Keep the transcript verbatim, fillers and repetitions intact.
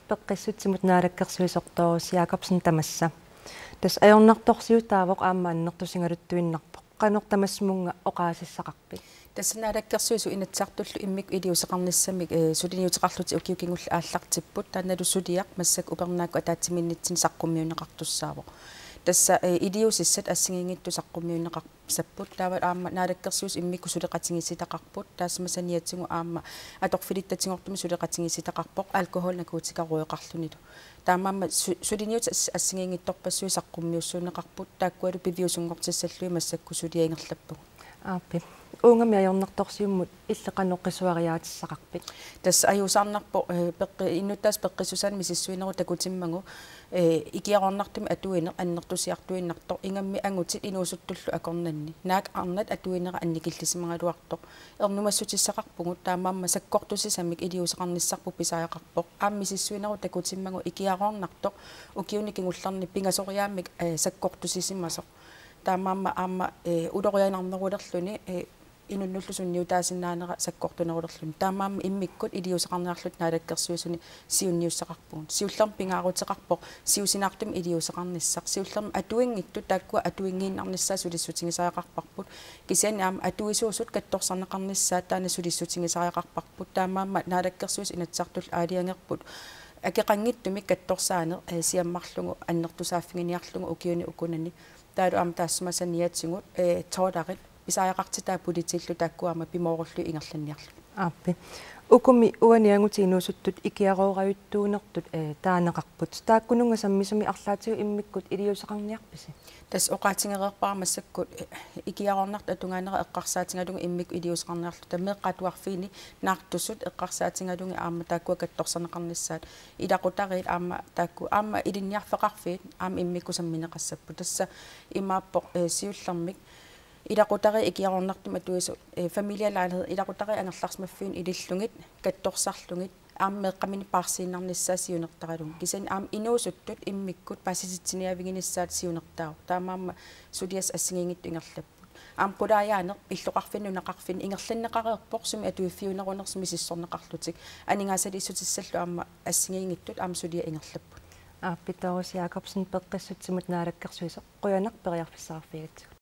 Peqqissutsimut naalakkersuisoq Doris Jakobsen, tamassa. Tassa ajornartorsiutaavoq aamma annertusigaluttuinnarpoq. Qanoq tamassimunnga oqaasissaqarpit? Tassa naalakkersuisut Inatsisartullu immikkut iliuuseqarnissamik, eh, suliniuteqarlutik ukiut kingulliit aallartipput, taannalu suliaq massakkut upernaakkut ataatsimiinnitsinni saqqummiunneqartussaavoq. Tassa, eh, iliuusissat assigiinngitsut saqqummiunneqarput. Sapput taava aamma naalakkersuisut immikkut suleqatigiissitaqarput, taassuma saniatigut aamma atorfilittatigortumik suleqatigiissitaqarpoq alkohol-, narkotikarujoqarlunilu. Taamaammat su-, suliniutit as-, assigiinngitsorpassuit saqqummiussuunneqarput, taakkualu piviusunngortissallugit massakkut suliat ingerlappagut. Aappi. Uunga ajornartorsiummut illit qanoq qisuariaatissaqarpit? Tassa ajuusaarnarpoq, eh, peqqi-, innuttaasut peqqissusaannik misissuinerup takutimmagu, eh, ikiaroornartumik atuineq annertusiartuinnartoq, ingammik angutit inuusuttullu akornanni. Naak arnat atuinera annikillisimagaluartoq. Ernumassutissaqarpugut, taamaammat sakkortusisamik iliuuseqarnissarput pisariaqarpoq. Aamma misissuinerup takutimmagu ikiaroornartoq ukiuni kingullerni pingasoriaammik, eh, sakkortusisimasoq. Taamaammat aamma, eh, ulorianarnerulerluni, eh, inunnullu sunniutaasinnaanera sakkortunerulerluni. Taamaammat immikkut iliuuseqarniarluta naalakkersuisuni siunniussaqarpugut. Siullermik pingaaruteqarpoq siusinaartumik iliuuseqarnissaq. Siullermik atuinngitsut taakkua atuinngiinnarnissaat sulissutigisariaqarparput. Kisianni aamma atuisuusut katsorsarneqarnissaat taanna sulissutigisariaqarparput. Taamaammat naalakkersuisut Inatsisartullu aalajangerput akeqanngitsumik katsorsaaneq, eh, siammarlugu annertusaaffiginiarlugu ukiuni ukunani. Taavalu aamma taassuma saniatigut, eh, tolderit pisariaqartitaat politiillu taakkua aamma pimoorullugit ingerlanniarlugit. Aappi. Ukumi uani angutit inuusuttut ikiaroorajuttuunertut, eh, taaneqarput. Taakkununnga sammisumik arlaatigut immikkut iliuuseqarniarpisi? Tassa oqaatigereerpara massakkut, eh, ikiaroornartut atugaanera eqqarsaatigalugu immikkut iliuuseqarniarluta, meeqqat atuarfiini naartusut eqqarsaatigalugit aamma taakkua katsorsarneqarnissaat. Ilaqutariit aamma taakku aamma ilinniarfeqarfiit aamma immikkut sammineqassapput. Tassa imaappoq, eh, siullermik ilaqutariit ikiaroornartumik atuisut, eh, familielejlighed, ilaqutariit angerlarsimaffiit ilillugit katsorsarlugit aamma meeqqaminik paarsiinnarnissaat siunertaralugit. Kisianni aamma inuusuttut immikkut paasisitsiniaaviginissaat siunertaavoq. Taamaammat suliassat assigiinngitsut ingerlapput. Aamma qulaajaaneq illoqarfinni nunaqarfinni ingerlanneqareerpoq sumi atuiffiunerunersut misissorneqarlutik. Aningaasaliissutissallu aamma assigiinngitsut aamma suliat ingerlapput. Aappi, Doris Jakobsen, Peqqissutsimut naalakkersuisoq, qujanaq periarfissaqarfigigatsigut.